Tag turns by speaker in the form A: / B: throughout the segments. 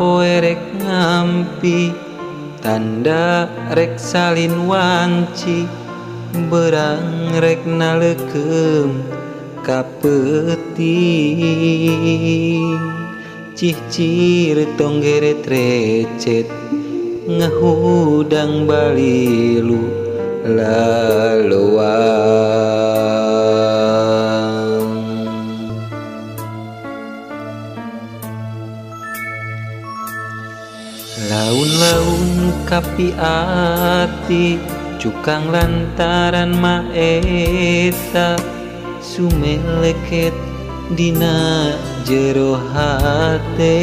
A: Poe rek ngampi tanda rek salin wanci berang rek nalekem ka peuting cicir tong geret recet ngahudang balilu laluang. Laun-laun kapi ati cukang lantaran maeta sumeleket dina jero hate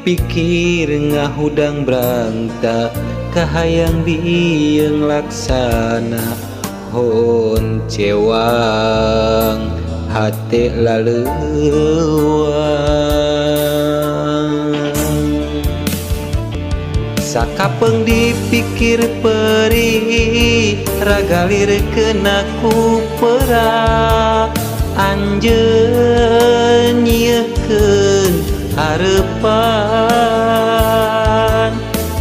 A: pikir ngahudang brangta kahayang bieung laksana hon cewang hate laleuwang. Sakapeng dipikir perih ragalir kena ku perak anjeun nyiekeun harepan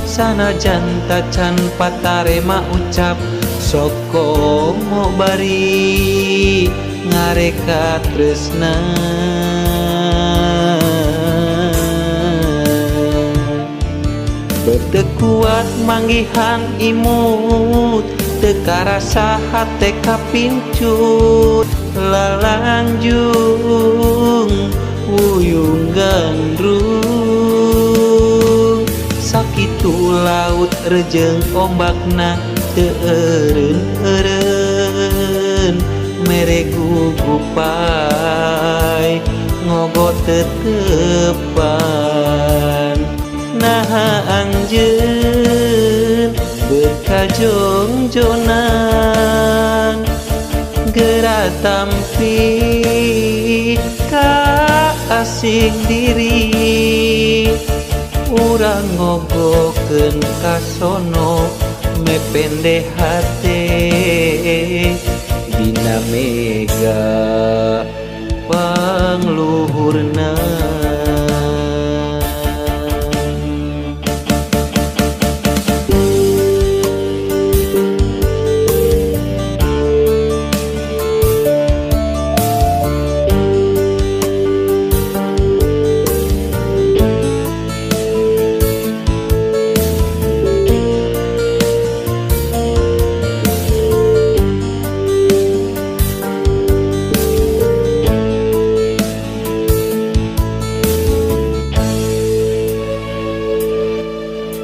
A: sanajan tacan patarema ucap sokomo bari ngareka tresna. Teu kuat manggihan imut teu karasa hate kapincut lalanjung wuyung gandrung sakitu laut rejeng ombakna teu eureun-eureun mere gugupai ngogot tetepan. Naha anjeun bekajongjonan geura tampi ka asing diri urang ngogokeun ka sono mepende hate dina mega pangluhurna.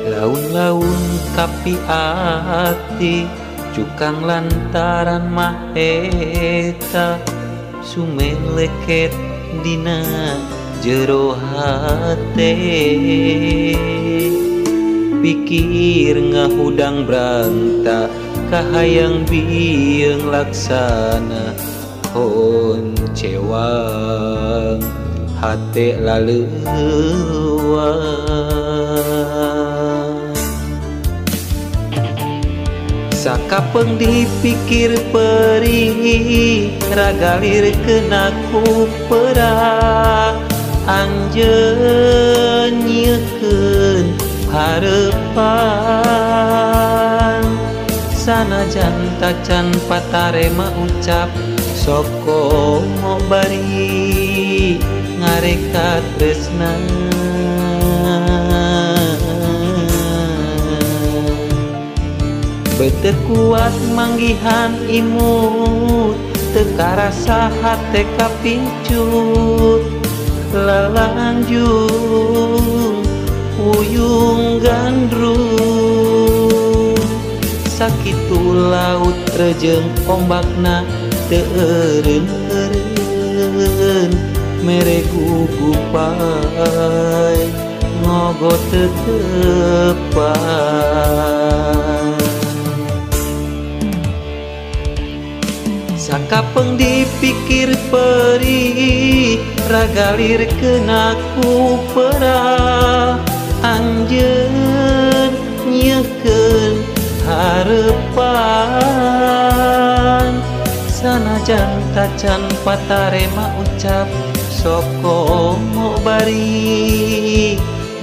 A: Laun-laun kapi ati cukang lantaran maeta sumeleket dina jero hate pikir ngahudang brangta kahayang bieung laksana hon cewang hate laleuwang. Sakapeng dipikir perih ragalir kena ku perak anjeun nyiekeun harepan sanajan tacan patarema ucap sokomo bari ngareka tresna. Bete kuat manggihan imut teu karasa hate kapincut lalanjung wuyung gandrung sakitu laut rejeng ombakna teu eureun-eureun mere gugupai ngogot tetepan. Sakapeng dipikir perih ragalir kena ku perah anjeun nyiekeun harepan sanajan tacan patarema ucap Sok komo bari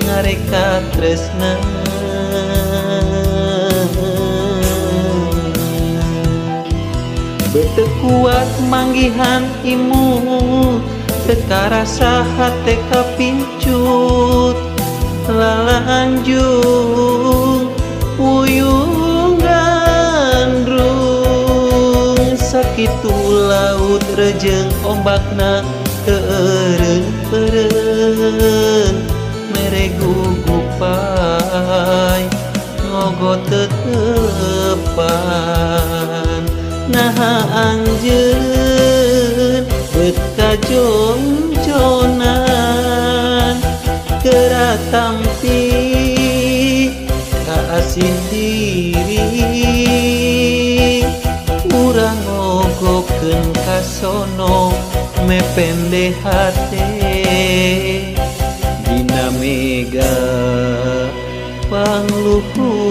A: ngareka tresna. Bete kuat manggihan imut, teu karasa hate kapincut. Lalanjung puyung gandrung, sakitu laut rejeng ombakna teu eureun-eureun. Mere gugupai ngogo tetepan, naha anjeun bet kajongjonan. Geura tampi kaasih diri, urang ngogokeun kasono mepende hate. Dina mega pangluhurna.